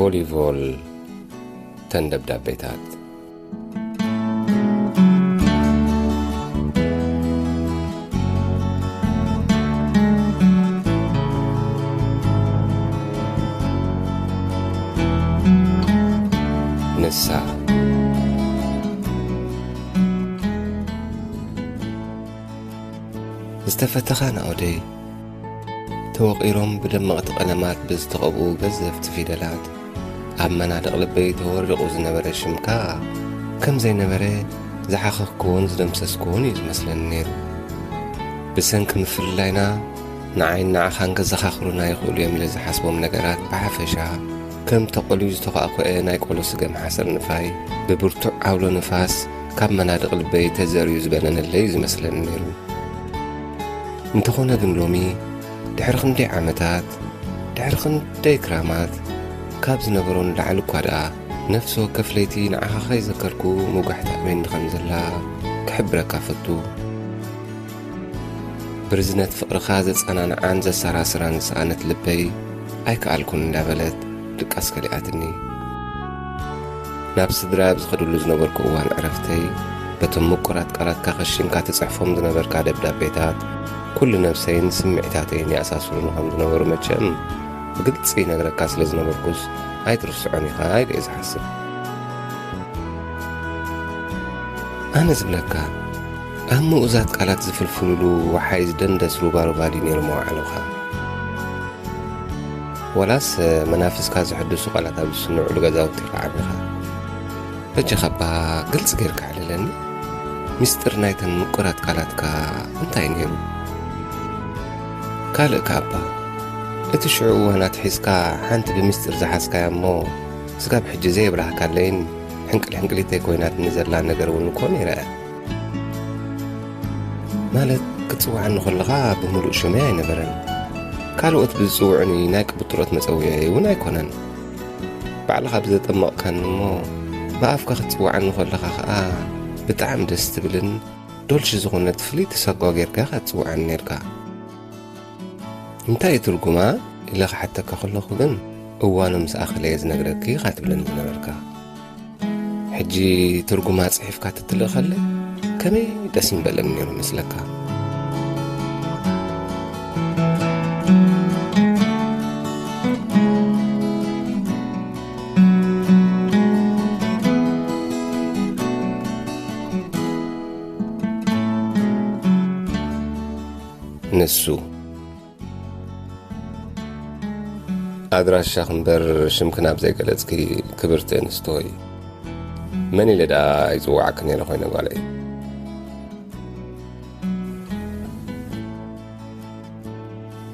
ኦሊቮል፣ ተን ደብዳቤታት። ንሳ። ዝተፈተኻ ናኦደይ፣ ተወቒሮም ብደመቕቲ ቀለማት ብዝተቐብኡ ገዘፍቲ ፊደላት፣ ኣብ መናድቕ ልበይ ተወሪቑ ዝነበረ ሽምካ ከም ዘይነበረ ዝሓኸኽክዎን ዝደምሰስክዎን እዩ ዝመስለኒ ነይሩ። ብሰንኪ ምፍልላይና ንዓይን ንዓኻን ከዘኻኽሩና ይኽእሉ እዮም ኢለ ዝሓስቦም ነገራት ብሓፈሻ፣ ከም ተቖልዩ ዝተዃዕኮዐ ናይ ቆሎ ስገም ሓሰር ንፋይ፣ ብብርቱዕ ዓውሎ ንፋስ ካብ መናድቕ ልበይ ተዘርዩ ዝበነነለይ እዩ ዝመስለኒ ነይሩ። እንተኾነ ግን ሎሚ፣ ድሕሪ ክንደይ ዓመታት፣ ድሕሪ ክንደይ ክራማት፣ ካብ ዝነበሮ ንላዕሊ እኳ ደኣ፣ ነፍሲ ወከፍ ለይቲ ንዓኻ ከይዘከርኩ ምጉሕቲ ኣበይኒ ከም ዘላ ክሕብረካ ፈቱ። ብርዝነት ፍቕርኻ ዘጸናንዓን ዘሰራስራን ዝሰኣነት ልበይ ኣይከኣልኩን እንዳበለት ድቃስ ከሊኣትኒ። ናብ ስድራይ ኣብ ዝኸድሉ ዝነበርኩ እዋን ዕረፍተይ፣ በቶም ምቁራት ቃላትካ ከሺንካ ትጽሕፎም ዝነበርካ ደብዳቤታት፣ ኩሉ ነብሰይን ስምዒታተይን ይኣሳስሩኒ ከም ዝነበሩ መቸም ብግልጺ ይነግረካ ስለ ዝነበርኩስ፣ ኣይትርስዖን ኢኻ ኢለ እየ ዝሓስብ። ኣነ ዝብለካ፣ ኣብ ምኡዛት ቃላት ዝፍልፍሉሉ ወሓይዝ ደንደስ ሩባሩባ ድዩ ነይሩ መዋዕሎኻ? ወላስ መናፍስካ ዘሐድሱ ቃላት ኣብ ዝስንዑሉ ገዛውቲ ኢኻ ዓቢኻ? በጃኻ እባ ግልጺ ጌርካ ኣዕልለኒ። ሚስጥር ናይተን ምቁራት ቃላትካ እንታይ ነይሩ? ካልእ ከኣ እባ፣ እቲ ሽዑ እዋን ኣትሒዝካ ሓንቲ ብምስጢር ዝሓዝካያ እሞ ስጋብ ሕጂ ዘየብራህካለይን ሕንቅል ሕንቅሊተይ ኮይናትኒ ዘላ ነገር እውን እኮ ነይራ እያ። ማለት ክትጽውዓኒ ከለኻ ብምሉእ ሽመይ ኣይነበረን። ካልኦት ብዝጽውዑኒ ናይ ቅብጥሮት መጸውዒዐይ እውን ኣይኮነን። ባዕልኻ ብዘጠመቕካኒ እሞ ብኣፍካ ክትጽውዓኒ ከለኻ ኸኣ ብጣዕሚ ደስ ትብልን ዶልሽ ዝኾነት ፍልይቲ ሳጓ ጌርካ ኢኻ ትጽውዓኒ ኔርካ። እንታይ እዩ ትርጉማ? ኢለ ክሓተካ ከለኹ ግን፣ እዋኑ ምስ ኣኸለ እየ ዝነግረኪ ኢኻ ትብለኒ ዝነበርካ። ሕጂ ትርጉማ ጽሒፍካ ትትልእኸለይ ከመይ ደስ ምበለኒ ነይሩ መስለካ። ንሱ። ኣድራሻኺ እምበር ሽምኪ ናብ ዘይገለጽኪ ክብርቲ ኣንስቲ ሆይ። መን ኢለ ደኣ ይጽውዓኪ ነይረ ኮይነ ጓለይ?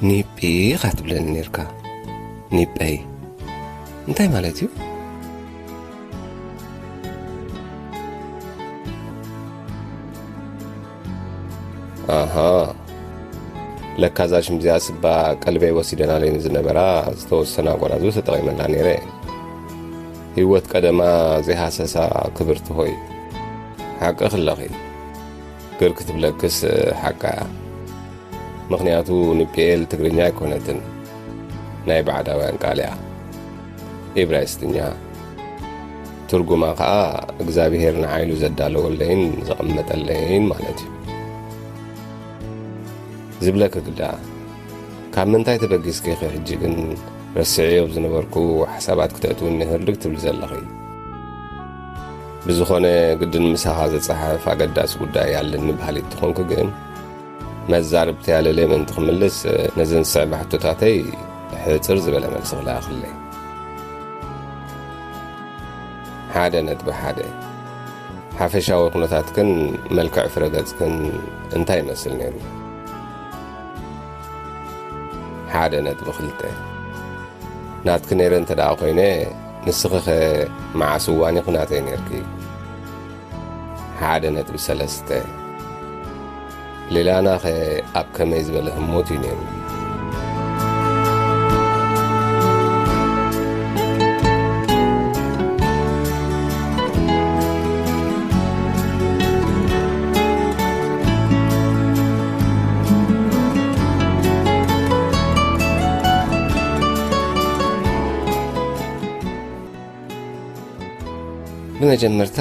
ኒጲ ኢኻ ትብለኒ ኔርካ። ኒጳይ እንታይ ማለት እዩ? ኣሃ፣ ለካ እዛ ሽም እዚኣ ስባ ቀልበይ ወሲደናለይ ንዝነበራ ዝተወሰና ጎናዝብ ተጠቒመላ ነይረ። ህይወት ቀደማ ዘይሃሰሳ ክብርቲ ሆይ። ሓቂ ክለኺ። ግር ክትብለክስ ሓቃ እያ። ምኽንያቱ ንፒኤል ትግርኛ ኣይኮነትን። ናይ ባዕዳውያን ቃል እያ። ኢብራይስጥኛ። ትርጉማ ኸኣ እግዚኣብሄር ንዓይሉ ዘዳለወለይን ዘቐመጠለይን ማለት እዩ። ዝብለኪ ግዳ፣ ካብ ምንታይ ተበጊስኪ ኢኺ ሕጂ ግን ረሲዐዮ ኣብ ዝነበርኩ ሓሳባት ክተእትውኒ ህርድግ ትብሊ ዘለኺ? ብዝኾነ ግድን ምሳኻ ዘጸሓፍ ኣገዳሲ ጉዳይ ኣለኒ በሃሊት ትኾንኪ ግን፣ መዛርብቲ ኣለለ ምእንቲ ክምልስ፣ ነዘን ዝስዕባ ሕቶታተይ ሕጽር ዝበለ መልሲ ክልኣኽለይ። ሓደ ነጥቢ ሓደ። ሓፈሻዊ ኩነታትክን መልክዕ ፍረ ገጽክን እንታይ ይመስል ነይሩ? ሓደ ነጥቢ ክልተ። ናትኪ ነይረ እንተ ደኣ ኮይነ፣ ንስኺኸ መዓስ እዋን ኢኺ ናተይ ነይርኪ? ሓደ ነጥቢ ሰለስተ። ሌላናኸ ኣብ ከመይ ዝበለ ህሞት እዩ ነይሩ? ብመጀመርታ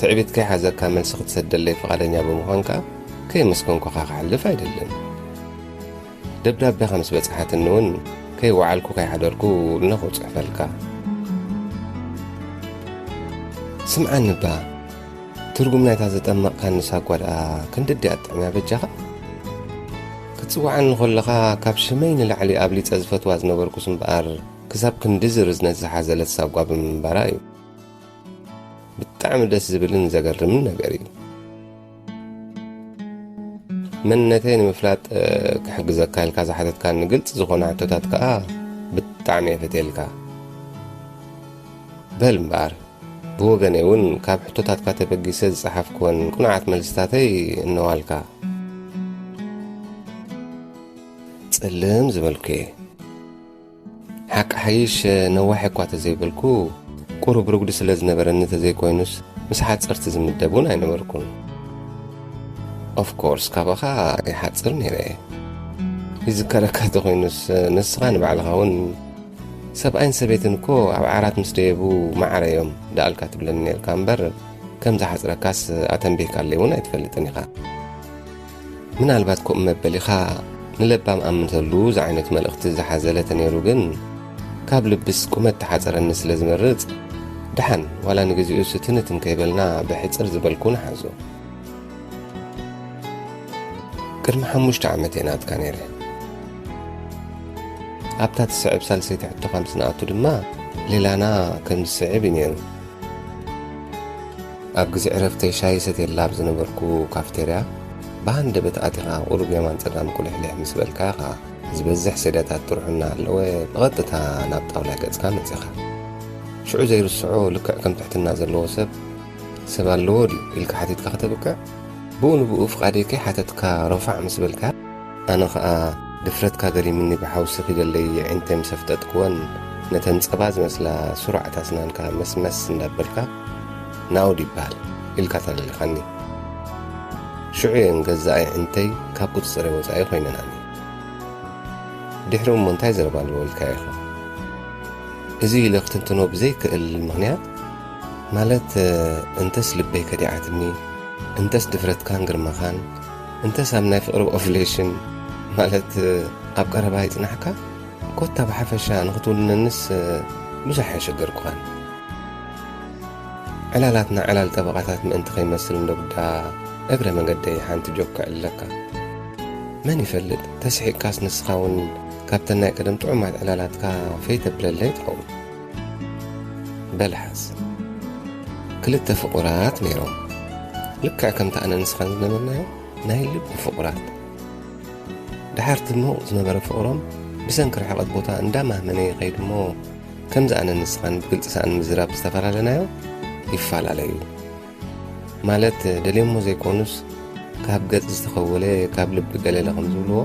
ትዕቢት ከይሓዘካ መልሲ ክትሰደለይ ፍቓደኛ ብምዃንካ ከየመስገንኩኻ ክሓልፍ ኣይደልን። ደብዳቤኻ ምስ በጽሓትኒ እውን ከይወዓልኩ ከይሓደርኩ ነኹ ጽሕፈልካ። ስምዓኒ እባ፣ ትርጉም ናይታ ዘጠመቕካኒ ሳጓ ደኣ ክንድዲ ኣጥዕምያ በጃኻ? ክትጽውዓኒ ከለኻ ካብ ሽመይ ንላዕሊ ኣብሊጸ ዝፈትዋ ዝነበርኩስ እምበኣር ክሳብ ክንድዚ ርዝነት ዝሓዘለት ሳጓ ብምንባራ እዩ። ብጣዕሚ ደስ ዝብልን ዘገርምን ነገር እዩ። መንነተይ ንምፍላጥ ክሕግዘካ ኢልካ ዝሓተትካኒ ግልጽ ዝኾነ ሕቶታት ከኣ ብጣዕሚ እየ ፈትየልካ። በል እምበኣር፣ ብወገነይ እውን ካብ ሕቶታትካ ተበጊሰ ዝጸሓፍኩወን ቅኑዓት መልስታተይ እነዋልካ። ጽልም ዝበልኩ እየ። ሓቂ ሓይሽ ነዋሕ እኳ ተዘይበልኩ፣ ቁሩብ ርጉዲ ስለ ዝነበረኒ ተዘይኮይኑስ፣ ምስ ሓጸርቲ ዝምደብ እውን ኣይነበርኩን። ኦፍኮርስ፣ ካባኻ ይሓጽር ነይረ እየ። ይዝከረካ ተኾይኑስ፣ ንስኻ ንባዕልኻ እውን፣ ሰብኣይን ሰበይትን እኮ ኣብ ዓራት ምስ ደየቡ ማዕረ እዮም ደኣልካ ትብለኒ ነርካ እምበር፣ ከም ዝሓጽረካስ ኣተንቢህካለይ እውን ኣይትፈልጥን ኢኻ። ምናልባት ከምኡ መበሊኻ ንለባም ኣምንተሉ ዝዓይነቱ መልእኽቲ ዝሓዘለ ተነይሩ ግን፣ ካብ ልብስ ቁመት ተሓጸረኒ ስለ ዝመርጽ፣ ደሓን ዋላ ንግዚኡ ስትንትን ከይበልና ብሕጽር ዝበልኩ ንሓዞ። ቅድሚ ሓሙሽተ ዓመት እየ ናትካ ነይረ። ኣብታ ትስዕብ ሳልሰይቲ ሕቶኻ ምስ ንኣቱ ድማ፣ ሌላና ከም ዝስዕብ እዩ ነይሩ። ኣብ ግዜ ዕረፍተይ ሻሂ ሰትየላ ኣብ ዝነበርኩ ካፍቴርያ፣ ብሃንደበት ኣቲኻ ቁሩብ የማን ጸጋም ቁልሕልሕ ምስ በልካ ኢኻ፣ ዝበዝሕ ሰድያታት ጥርሑ እናሃለወ ብቐጥታ ናብ ጣውላ ገጽካ መጺኻ። ሽዑ ዘይርስዖ፣ ልክዕ ከም ትሕትና ዘለዎ ሰብ፣ "ሰብ ኣለዎ ድዩ?" ኢልካ ሓቲትካ ከተብቅዕ፣ ብኡ ንብኡ ፍቓደይ ከይሓተትካ ረፋዕ ምስ በልካ፣ ኣነ ኸኣ ድፍረትካ ገሪምኒ ብሓውሲ ኺደለይ የዒንተይ ምስ ኣፍጠጥክወን፣ ነተን ጸባ ዝመስላ ስሩዓት ኣስናንካ መስመስ እንዳበልካ፣ "ናውድ ይበሃል" ኢልካ ተለሊኻኒ። ሽዑ እየን ገዛእ የዒንተይ ካብ ቁጽጽረይ ወጻኢ ኮይነናኒ። ድሕሪኡ እሞ እንታይ ዘረባ ኣለዎ ኢልካ ኢኻ? እዚ ኢለ ክትንትኖ ብዘይክእል ምኽንያት፣ ማለት፣ እንተስ ልበይ ከዲዓትኒ፣ እንተስ ድፍረትካን ግርማኻን፣ እንተስ ኣብ ናይ ፍቕሪ ኦቭሌሽን፣ ማለት፣ ኣብ ቀረባ ይጽናሕካ፣ ኮታ ብሓፈሻ ንኽትውንነንስ ብዙሕ ኣየሸገርኩኻን። ዕላላትና ዕላል ጠበቓታት ምእንቲ ከይመስል እንዶ ግዳ እግረ መንገደይ ሓንቲ ጆክ ክዕልለካ። መን ይፈልጥ፣ ተስሒቕካስ ንስኻ እውን ካብተን ናይ ቀደም ጥዑማት ዕላላትካ ፈይ ተብለለይ ትኸውን። በል ሓዝ። ክልተ ፍቑራት ነይሮም። ልክዕ ከምቲ ኣነ ንስኻን ዝነበርናዮ ናይ ልቢ ፍቑራት። ደሓር እቲ ምዉቕ ዝነበረ ፍቕሮም ብሰንኪ ርሕቐት ቦታ እንዳማህመነ ይኸይድ እሞ፣ ከምዚ ኣነ ንስኻን ብግልጺ ሰኣን ምዝራብ ዝተፈላለናዮ ይፈላለዩ። ማለት ደልዮሞ ዘይኮኑስ፣ ካብ ገጽ ዝተኸወለ ካብ ልቢ ገለለ ከም ዝብልዎ፣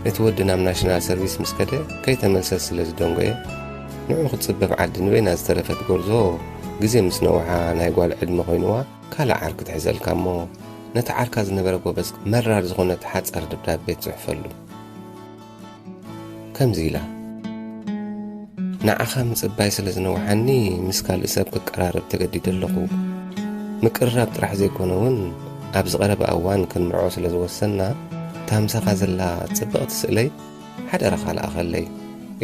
እቲ ወዲ ናብ ናሽናል ሰርቪስ ምስ ከደ ከይተመልሰ ስለ ዝደንጎየ፣ ንዑ ክትጽበብ ዓዲ ንበይና ዝተረፈት ጎርዞ ግዜ ምስ ነውሓ ናይ ጓል ዕድመ ኮይንዋ ካልእ ዓርኪ ትሕዘልካ እሞ፣ ነቲ ዓርካ ዝነበረ ጎበዝ መራር ዝኾነት ሓጻር ደብዳቤ ትጽሕፈሉ። ከምዚ ኢላ፣ ንዓኻ ምጽባይ ስለ ዝነውሓኒ ምስ ካልእ ሰብ ክቀራረብ ተገዲደ ኣለኹ። ምቅርራብ ጥራሕ ዘይኮነ እውን ኣብዚ ቀረባ እዋን ክንምርዖ ስለ ዝወሰንና፣ እታ ምሳኻ ዘላ ጽብቕቲ ስእለይ ሓደራኻ ለኣኸለይ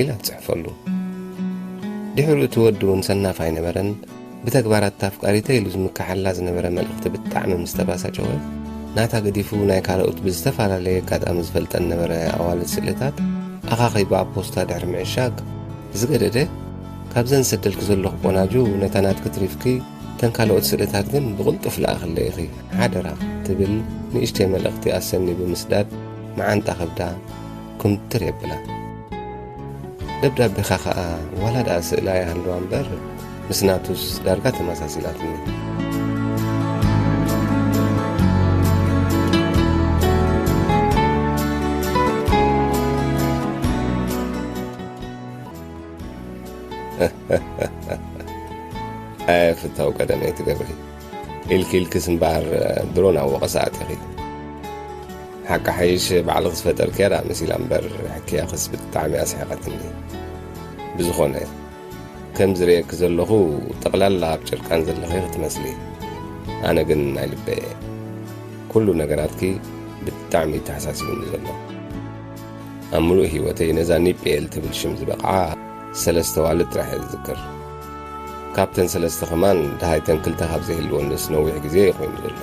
ኢላ ትጽሕፈሉ። ድሕሪኡ እቲ ወዲ እውን ሰናፍ ኣይነበረን። ብተግባራት እታ ኣፍቃሪተይ ኢሉ ዝምክሓላ ዝነበረ መልእኽቲ ብጣዕሚ ምስ ተባሳጨወ፣ ናታ ገዲፉ ናይ ካልኦት ብዝተፈላለየ ኣጋጣሚ ዝፈልጠን ነበረ ኣዋልድ ስእልታት ኣኻኺቡ ኣብ ፖስታ ድሕሪ ምዕሻግ ዝገደደ፣ "ካብዘን ዝሰደልኪ ዘለኹ ቆናጁ ነታ ናትኪ ትሪፍኪ፣ እተን ካልኦት ስእልታት ግን ብቕልጡፍ ለኣኽለይ ኢኺ ሓደራ" ትብል ንእሽተይ መልእኽቲ ኣሰንዩ ብምስዳድ መዓንጣ ከብዳ ኩምትር የብላ። ደብዳቤኻ ኸኣ ዋላ ደኣ ስእላ ይሃልዋ እምበር፣ ምስ ናቱስ ዳርጋ ተመሳሲላትኒ። ኣየ ፍታው ቀደመይ ትገብሪ። ኢልኪ ኢልክስ እምበኣር ድሮ ናብ ወቐሳ ኣቲኺ። ሓቂ ሓይሽ ባዕልኺ ዝፈጠርክያ ደኣ መሲላ እምበር፣ ሕክያኽስ ብጣዕሚ ኣስሒቐትኒ። ብዝኾነ፣ ከም ዝርእየኪ ዘለኹ ጠቕላላ ኣብ ጨርቃን ዘለኺ ክትመስሊ። ኣነ ግን ናይ ልበየ። ኩሉ ነገራትኪ ብጣዕሚ ተሓሳሲቡኒ ዘሎ። ኣብ ምሉእ ህይወተይ ነዛ ኒጴል ትብል ሽም ዝበቕዓ ሰለስተ ዋልድ ጥራሕ እየ ዝዝክር። ካብተን ሰለስተ ከማን ደሃይተን ክልተ ካብ ዘይህልወንስ ነዊሕ ግዜ ኮይኑ ዘሎ።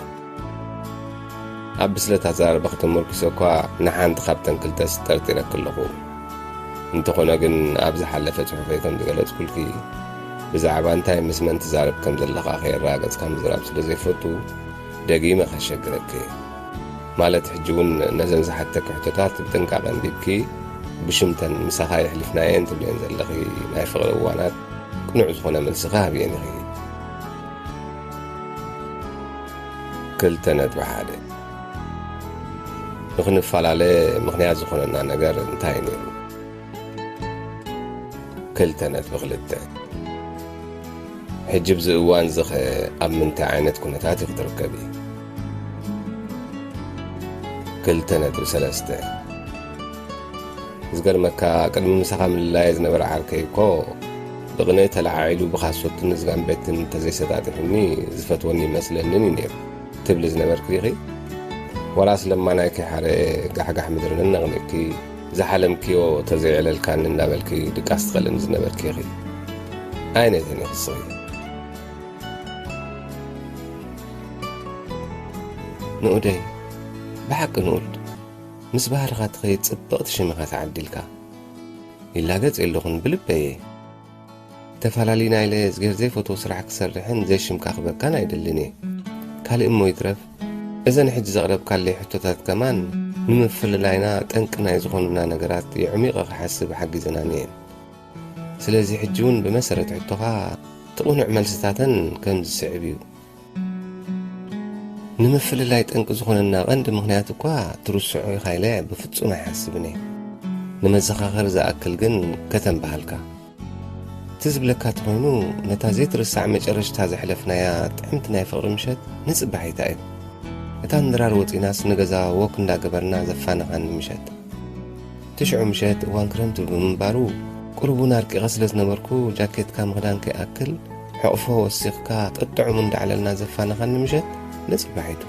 ኣብ ብስለት ኣዘራርባ ከተመርኪሰ እኳ ንሓንቲ ካብተን ክልተስ ጠርጢረኪ ኣለኹ። እንተኾነ ግን ኣብ ዝሓለፈ ጽሑፈይ ከም ዝገለጽኩልኪ፣ ብዛዕባ እንታይ ምስ መን ትዛረብ ከም ዘለኻ ከየረጋገጽካ ምዝራብ ስለ ዘይፈቱ፣ ደጊመ ከሸግረኪ እየ። ማለት ሕጂ እውን ነዘን ዝሓተኪ ሕቶታት ብጥንቃቐ ኣንቢብኪ፣ ብሽምተን ምሳኻ የሕሊፍናየን ትብልየን ዘለኺ ናይ ፍቕሪ እዋናት ቅኑዕ ዝኾነ መልስኻ ሃብየን ኢኺ። ክልተ ነጥቢ ሓደ። ንኽንፈላለ ምኽንያት ዝኾነና ነገር እንታይ እዩ ነይሩ? ክልተ ነጥቢ ክልተ። ሕጂ ብዚ እዋን ዝኸ ኣብ ምንታይ ዓይነት ኩነታት ኢኺ ትርከቢ? ክልተ ነጥቢ ሰለስተ። ዝገርመካ፣ ቅድሚ ምሳኻ ምልላየ ዝነበረ ዓርከይ እኮ ብቕንኢ ተለዓዒሉ ብኻሶትን ዝጋምቤትን እንተዘይሰጣጢሑኒ ዝፈትወኒ ይመስለንን እዩ ነይሩ ትብሊ ዝነበርኪ ዲኺ? ወላስ ለማናይ ከይሓረየ ጋሕጋሕ ምድሪ ነነቕኒቕኪ፣ ዝሓለምክዮ ተዘይዕለልካኒ እንዳበልኪ ድቃስ ትኸልእኒ ዝነበርኪ ኢኺ? ኣይነትን ኢኺ እስኺ? ንኡደይ፣ ብሓቂ ንኡድ፣ ምስ ባህርኻ ትኸይድ ጽብቕቲ ሽም ኢኻ ተዓዲልካ። ይላገጽ የለኹን፣ ብልበይ እየ። ተፈላሊና ኢለ እዝጌር ዘይፈትዎ ስራሕ ክሰርሕን ዘይሽምካ ክበካን ኣይደልን እየ። ካልእ እሞ ይትረፍ፣ እዘን ሕጂ ዘቕረብካለይ ሕቶታት ከማን ንምፍልላይና ጠንቂ ናይ ዝኾኑና ነገራት የዕሚቐ ክሓስብ ሓጊዘናኒ እየን። ስለዚ ሕጂ እውን ብመሰረት ሕቶኻ እቲ ቅኑዕ መልስታተን ከም ዝስዕብ እዩ። ንምፍልላይ ጠንቂ ዝኾነና ቀንዲ ምኽንያት እኳ ትርስዖ ኢኻ ኢለ ብፍጹም ኣይሓስብን እየ። ንመዘኻኸሪ ዝኣክል ግን ከተንበሃልካ። እቲ ዝብለካ ተኾይኑ፣ ነታ ዘይትርሳዕ መጨረሽታ ዘሕለፍናያ ጥዕምቲ ናይ ፍቕሪ ምሸት ንጽባሒታ እዩ። እታ ንድራር ወጺናስ ንገዛ ወክ እንዳገበርና ዘፋነኻኒ ምሸት። እቲ ሽዑ ምሸት እዋን ክረምቲ ብምንባሩ፣ ቁሩብ እውን ኣርቂቐ ስለ ዝነበርኩ፣ ጃኬትካ ምኽዳን ከይኣክል፣ ሕቕፎ ወሲኽካ ጥጥዑም እንዳዕለልና ዘፋነኻኒ ምሸት ንጽባሒቱ።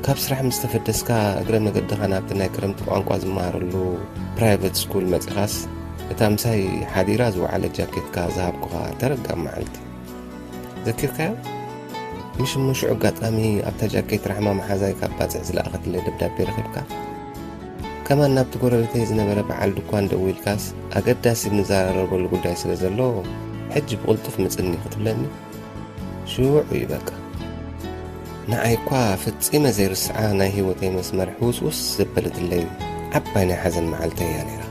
ካብ ስራሕ ምስ ተፈደስካ፣ እግረ መገድኻ ናብቲ ናይ ክረምቲ ቋንቋ ዝመሃረሉ ፕራይቨት ስኩል መጺኻስ፣ እታ ምሳይ ሓዲራ ዝወዓለት ጃኬትካ ዝሃብኩኻ ተረጋም መዓልቲ። ዘኪርካዮ? ምሽ እሞ ሽዑ ኣጋጣሚ ኣብታ ጃኬት ራሕማ መሓዛይ ካብ ባጽዕ ዝለኣኸትለይ ደብዳቤ ረኺብካ? ከማን ናብቲ ጎረቤተይ ዝነበረ በዓል ድኳን ደዊልካስ፣ ኣገዳሲ እንዘራረበሉ ጉዳይ ስለ ዘሎ፣ ሕጂ ብቕልጡፍ ምጽኒ ክትብለኒ? ሽዑ እዩ በቃ። ንዓይ እኳ ፈጺመ ዘይርስዓ ናይ ህይወተይ መስመር ሕውስውስ ዘበለትለይ ዓባይ ናይ ሓዘን መዓልተይ እያ ነይራ።